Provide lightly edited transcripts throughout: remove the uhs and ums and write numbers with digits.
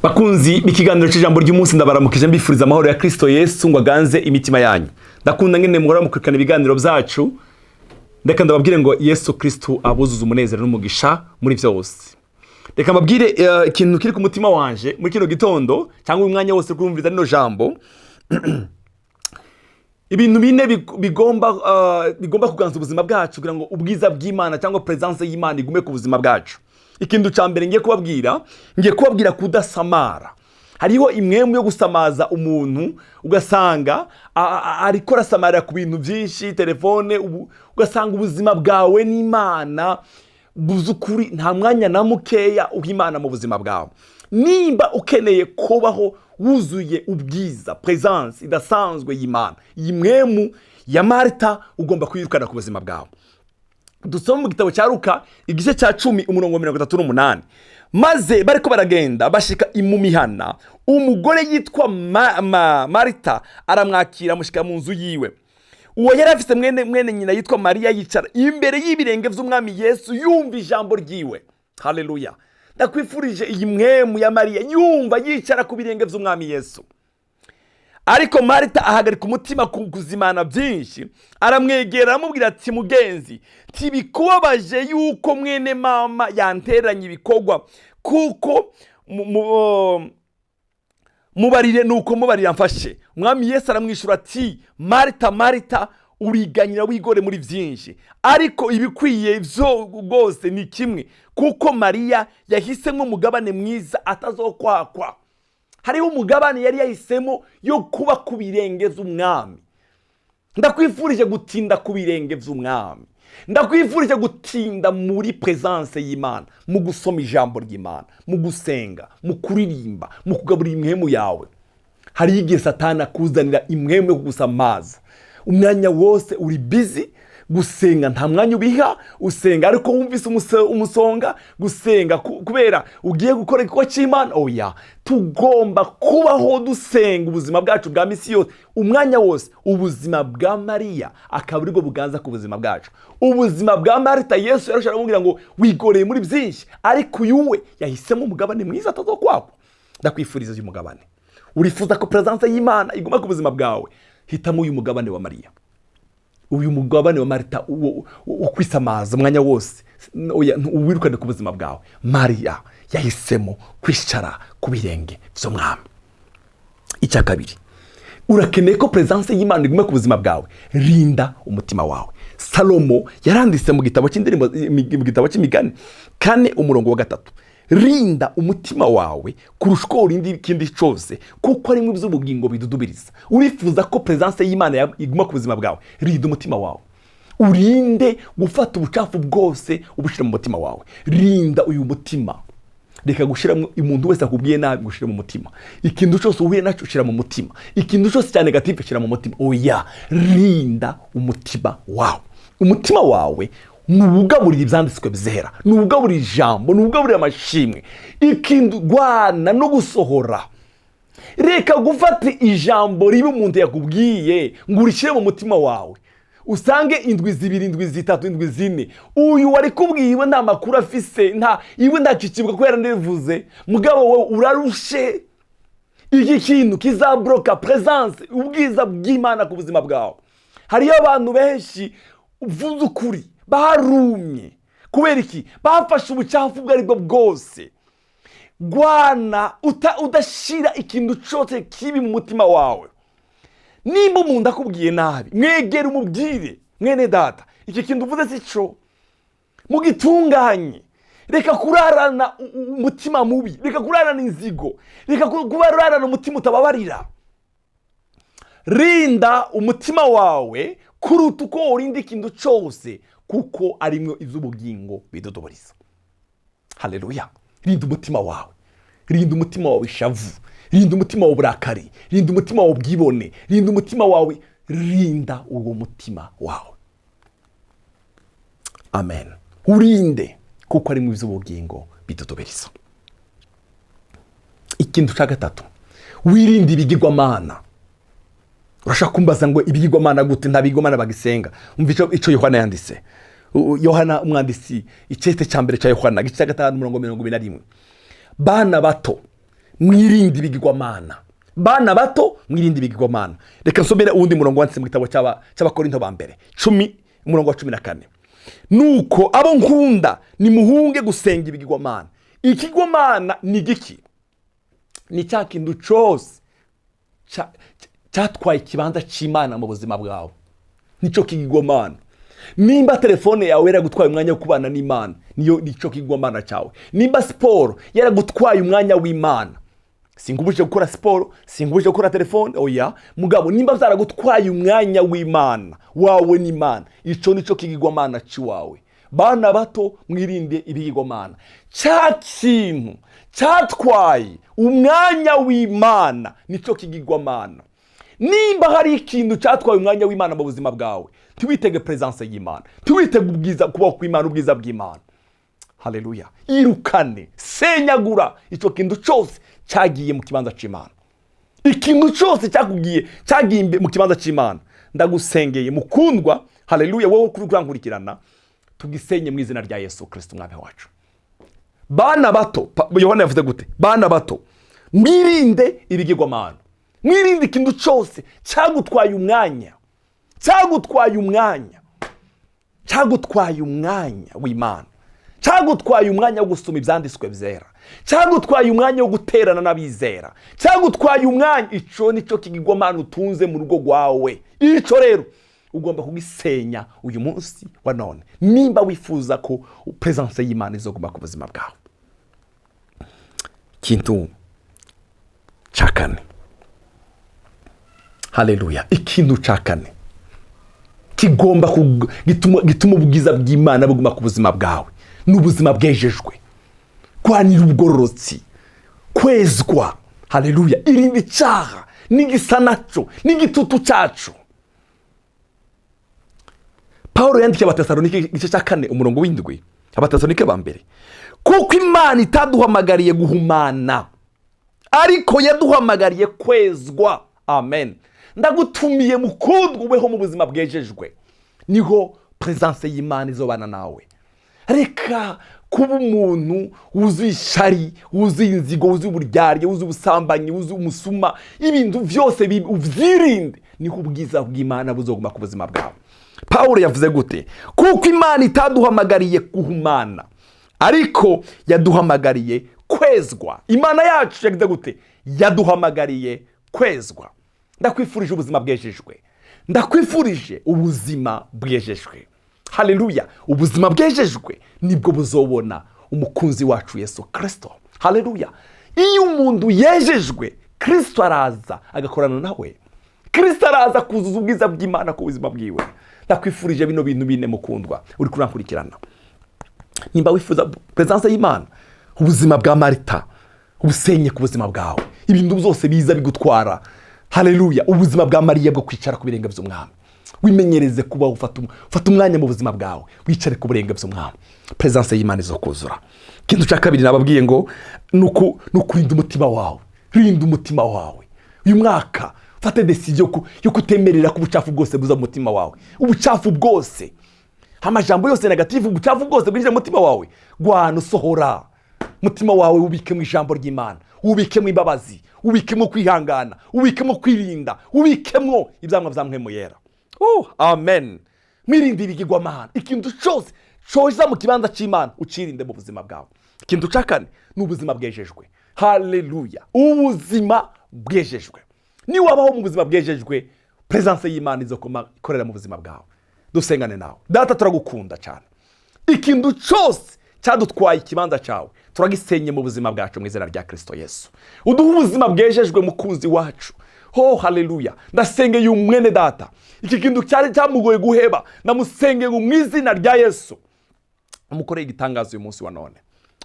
Bakunzi b'ikiganiro cy'ijambo ry'umunsi, ndabaramukije, mbifuriza amahoro ya Kristo Yesu ngo aganze imitima yanyu. Ndakunda ngene muhora mukurikirana ibiganiro byacu. Reka ndababwire ngo Yesu Kristo abuzuza umunezero n'umugisha muri byose. Reka mbabwire ikintu kiri ku mutima wanje muri kino gitondo cyangwa uyu mwanya wose kurumviriza rino jambo: ibintu bine bigomba kuganza ubuzima bwacu kugira ngo ubwiza bw'Imana cyangwa presence y'Imana igume ku buzima bwacu. Ikintu cya mbere ngiye kubabwira kudasamara. Hariho impwemu yo gusamaza umuntu, ugasanga ariko arasamarira ku bintu byinshi, telefone, ugasanga ubuzima bwawe n'Imana buzukuri nta mwanya na mukeya uha Imana mu buzima bwawe. Nimba ukeneye kubaho wuzuye ubwiza, presence idasanzwe y'Imana, iyi mpwemu ya Marita ugomba kuyirukana ku buzima bwawe. Dusoma mu gitabo cya Luka, igice cya 10, umurongo wa 38: "Maze bariko baragenda, bashika mu mihana, umugore yitwa Marita aramwakira, amushyika mu nzu yiwe. Uwo yari afise mwene nyina yitwa Mariya, yicara imbere y'ibirenge vy'Umwami Yesu, yumva ijambo ryiwe." Haleluya! Ndakwifurije iyi mpwemu ya Mariya, yumva yicara ku birenge vy'Umwami Yesu. "Ariko Marita ahagarika umutima ku kuzimana byinshi. Aramwegera, aramubwira ati: 'Mugenzi, ntibikubabaje yuko mwene mama yanteranye ibikorwa? Kuko mubarire, nuko mubarira mfashe.' Umwami Yesu aramwishyura ati: 'Marita, Marita, uriganyira wigore muri byinshi, ariko ibikwiye byo rwose ni kimwe, kuko Mariya yahisemo umugabane mwiza atazokwakwa.'" Hariho umugabane yari yahisemo yo kuba ku birenge by'Umwami. Ndakwifurije gutinda ku birenge by'Umwami. Ndakwifurije gutinda muri presence y'Imana, mu gusoma ijambo ry'Imana, mu gusenga, mu kuririmba, mu kugaburira impwemu yawe. Hariho igihe Satani akuzanira impwemu yo kugusamaza. Umwanya wose uri busy gusenga, nta mwanya ubiha. Usenga ariko wumvise umusonga gusenga kubera ugiye gukora igikorwa cy'Imana. Oya, tugomba kubaho dusenga ubuzima bwacu bwa misi yose, umwanya wose. Ubuzima bwa Mariya akaba aribwo buganza ku buzima bwacu. Ubuzima bwa Marita, Yesu yarushaho kumubwira ngo wigoreye muri byinshi, ariko uyu we yahisemo umugabane mwiza atazokwakwa. Ndakwifuriza uyu mugabane. Urifuza ko presence y'Imana iguma ku buzima bwawe? Hitamo uyu mugabane wa Mariya. Uyu mugabane wa Marita wo kwisamaza umwanya wose, oya, uwirukane ku buzima bwawe. Mariya yahisemo kwicara ku birenge by'Umwami. Icya kabiri, urakeneye ko presence y'Imana igume ku buzima bwawe, rinda umutima wawe. Salomo yaranditse mu gitabo cy'indirimbo, mu gitabo cy'Imigani 4, umurongo wa 3: "Rinda umutima wawe kurusha uko urinda ikindi cyose, kuko ari iby'ubugingo bidudubiriza." Urifuza ko presence y'Imana iguma ku buzima bwawe? Rinda umutima wawe, urinde gufata ubucafu bwose ubushyira mu mutima wawe. Rinda uyu mutima. Reka gushyiramo umuntu wese akubwiye nabi gushyira mu mutima. Ikintu cyose uhuye nacyo ushyira mu mutima, ikintu cyose cya négatif shyira mu mutima. Oya, rinda umutima wawe. Umutima wawe ni uwugaburira ibyanditswe byera, ni uwugaburira ijambo, ni uwugaburira amashimwe. Ikintu rwana no gusohora, reka gufata ijambo ribi umuntu yakubwiye ngo urishyire mu mutima wawe, usange indwi 2, indwi 3, indwi 4, uyu wari kubwiye iwe nta makuru afise, nta iwe ntakikibwa ko yaranivuze. Mugabo wowe urarushe. Iki kintu kizabloka presence, ubwiza bw'Imana ku buzima bwawe. Hariyo abantu benshi, uvuze ukuri, barumye. Kubera iki? Bafashe ubucafu ubwo aribwo bwose. Rwana udashyira ikintu cyose kibi mu mutima wawe. Nimba umuntu akubwiye nabi, mwegere umubwire: "Mwene data, iki kintu uvuze si cyo, mugitunganye." Reka kurarana umutima mubi, reka kurarana inzigo, reka kurarana umutima utababarira. Rinda umutima wawe kuruta uko urinda ikintu cyose, kuko arimwo iby'ubugingo bidodoboriza. Haleluya! Rinda umutima wawe. Rinda umutima wawe ishavu, rinda umutima wawe uburakari, rinda umutima wawe ubwibone, rinda umutima wawe, rinda uwo mutima wawe. Amen. Urinde kuko ari mu by'ubugingo bidodoberiza. Ikintu cya gatatu, wirinde ibigirwamana. Urashaka kumbaza ngo ibigirwamana gute? Nta bigirwamana bagisenga. Umva icyo Yohana yanditse. Yohana umwanditsi, icete cya mbere cya Yohana, igice cya 5, umurongo 21: "Bana bato, Mwirinde ibigirwamana. Bana bato, mwirinde ibigirwamana. Reka nsomere uwundi murongo wanditse mu gitabo cy'Abakorinto ba mbere 10, umurongo wa 14: "Nuko abo nkunda, nimuhunge gusenga ibigirwamana." Ikigirwamana ni igiki? Ni cya kintu cyose cyatwaye ikibanza cy'Imana mu buzima bwawe, nicyo kigirwamana. Nimba telefone yawe yaragutwaye umwanya wo kubana n'Imana, niyo nicyo kigirwamana cyawe. Nimba siporo yaragutwaye umwanya w'Imana, singubuje gukora siporo, singubuje gukora telefone, oya. Mugabo nimba byaragutwaye umwanya w'Imana, wawe n'Imana, icyo nicyo kigirwamana cy'iwawe. Bana bato, mwirinde ibigirwamana. Cya kintu cyatwaye umwanya w'Imana nicyo kigirwamana. Nimba hari ikintu cyatwaye umwanya w'Imana mu buzima bwawe, ntiwitege présence y'Imana, ntiwitege ubwiza, kubaho kw'Imana, ubwiza bw'Imana. Haleluya! Irukane, senyagura icyo kintu cyose cyagiye mu kibanza cy'Imana. Ikintu cyose cyakubwiye cyagiye mu kibanza cy'Imana, ndagusengeye mukundwa, haleluya, wowe kuri kurankurikirana, tugisenye mu izina rya Yesu Kirisito umwami wacu. Bana bato, Yohana yavuze gute? Bana bato, mwirinde ibigirwamana, mwirinde ikintu cyose cyagutwaye umwanya, cyagutwaye umwanya, cyagutwaye umwanya w'Imana, cyagutwaye umwanya wo gusoma ibyanditswe byera, cyagutwaye umwanya wo guterana n'abizera, cyagutwaye umwanya. Icyo nicyo kigirwamana utunze mu rugo rwawe. Icyo rero ugomba kugisenya uyu munsi wa none, nimba wifuza ko présence y'Imana izoguma ku buzima bwawe. Ikintu cya kane, haleluya, ikintu cya kane kigomba gituma ubwiza bw'Imana buguma ku buzima bwawe ni ubuzima bwejejwe. Kwanira ubugororotsi, kwezwa. Haleluya! Irinde icyaha n'igisa nacyo n'igitutu cyacu. Paul yandikiye Abatesalonike igice cya 4, umurongo w'7, Abatesalonike ba mbere: "Kuko Imana itaduhamagariye guhumana, ariko yaduhamagariye kwezwa." Amen. Ndagutumiye mukundwa, ubeho mu buzima bwejejwe, niho présence y'Imana izobana nawe. Reka kuba umuntu wuzuye ishari, wuzuye inzigo, wuzuye uburyarya, wuzuye ubusambanyi, wuzuye umusuma. Ibintu byose ubyirinde, niho ubwiza bw'Imana buzoguma ku buzima bwawe. Paul yavuze gute? "Kuko Imana itaduhamagariye guhumana, ariko yaduhamagariye kwezwa." Imana yacu yagize gute? Yaduhamagariye kwezwa. Ndakwifurije ubuzima bwejejwe, ndakwifurije ubuzima bwejejwe. Haleluya! Ubuzima bwejejwe nibwo buzobona umukunzi wacu Yesu Kirisito. Haleluya! Iyo umuntu yejejwe, Kirisito araza agakorana nawe, Kirisito araza kuzuza ubwiza bw'Imana ku buzima bwiwe. Ndakwifurije bino bintu bine, mukundwa uri kurankurikirana. Nimba wifuza présence y'Imana, ubuzima bwa Marita ubusenye ku buzima bwawe, ibintu byose biza bigutwara. Haleluya! Ubuzima bwa Mariya bwo kwicara ku birenge by'umwami, wimenyereze kuba ufata umwanya mu buzima bwawe, wicare ku birenge by'umwami, présence y'Imana izo kuzura. Ikintu cya kabiri nababwiye ngo ni ukurinda umutima wawe. Rinda umutima wawe uyu mwaka. Fate décision yo kutemerera ko ubucafu bwose buza mu mutima wawe, ubucafu bwose, amajambo yose négatif, ubucafu bwose bwinjira mu mutima wawe. Gwana, usohora. Umutima wawe ubikemo ijambo ry'Imana, ubikemo imbabazi, ubikemo kwihangana, ubikemo kwirinda, ubikemo ibyamwa bya Mpwemu Yera. Oh, amen. Mwirinde ibigirwamana. Ikintu cyose coza mu kibanza cy'Imana ucirinde mu buzima bwawe. Ikintu cya kane ni ubuzima bwejejwe. Haleluya! Ubuzima bwejejwe, niwabaho mu buzima bwejejwe, présence y'Imana izokoma ikorera mu buzima bwawe. Dusengane nawe. Data, turagukunda cyane. Ikintu cyose cyadutwaye ikibanza cyawe turagisenye mu buzima bwacu mu izina rya Kirisito Yesu. Uduhe ubuzima bwejejwe, mukunzi wacu. Ho haleluya! Ndasengeye umwene data, iki kintu cyari cyamugoye guheba, ndamusengeye ngo mu izina rya Yesu umukoreye igitangaza uyu munsi wa none.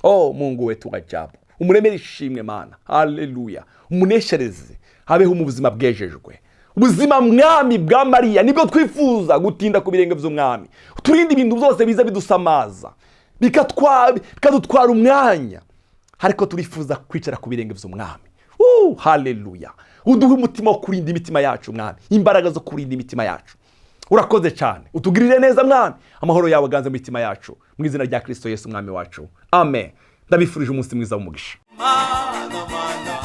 Oh Mungu wetu wa ajabu, umuremere ishimwe Mana. Haleluya! Umuneshereze, habeho mu buzima bwejejwe. Ubuzima, mwami, bwa Mariya nibwo twifuza, gutinda ku birenge by'umwami. Turinde ibintu byose biza bidusamaza, bikadutwara umwanya, ariko turifuza kwicara ku birenge by'umwami. Haleluya! Uduhe umutima wo kurinda imitima yacu, mwami, imbaraga zo kurinda imitima yacu. Urakoze cyane, utugirire neza mwami. Amahoro yawe aganze mu mitima yacu mu izina rya Kirisito Yesu umwami wacu, amen. Ndabifurije umunsi mwiza w'umugisha. Mana, mana.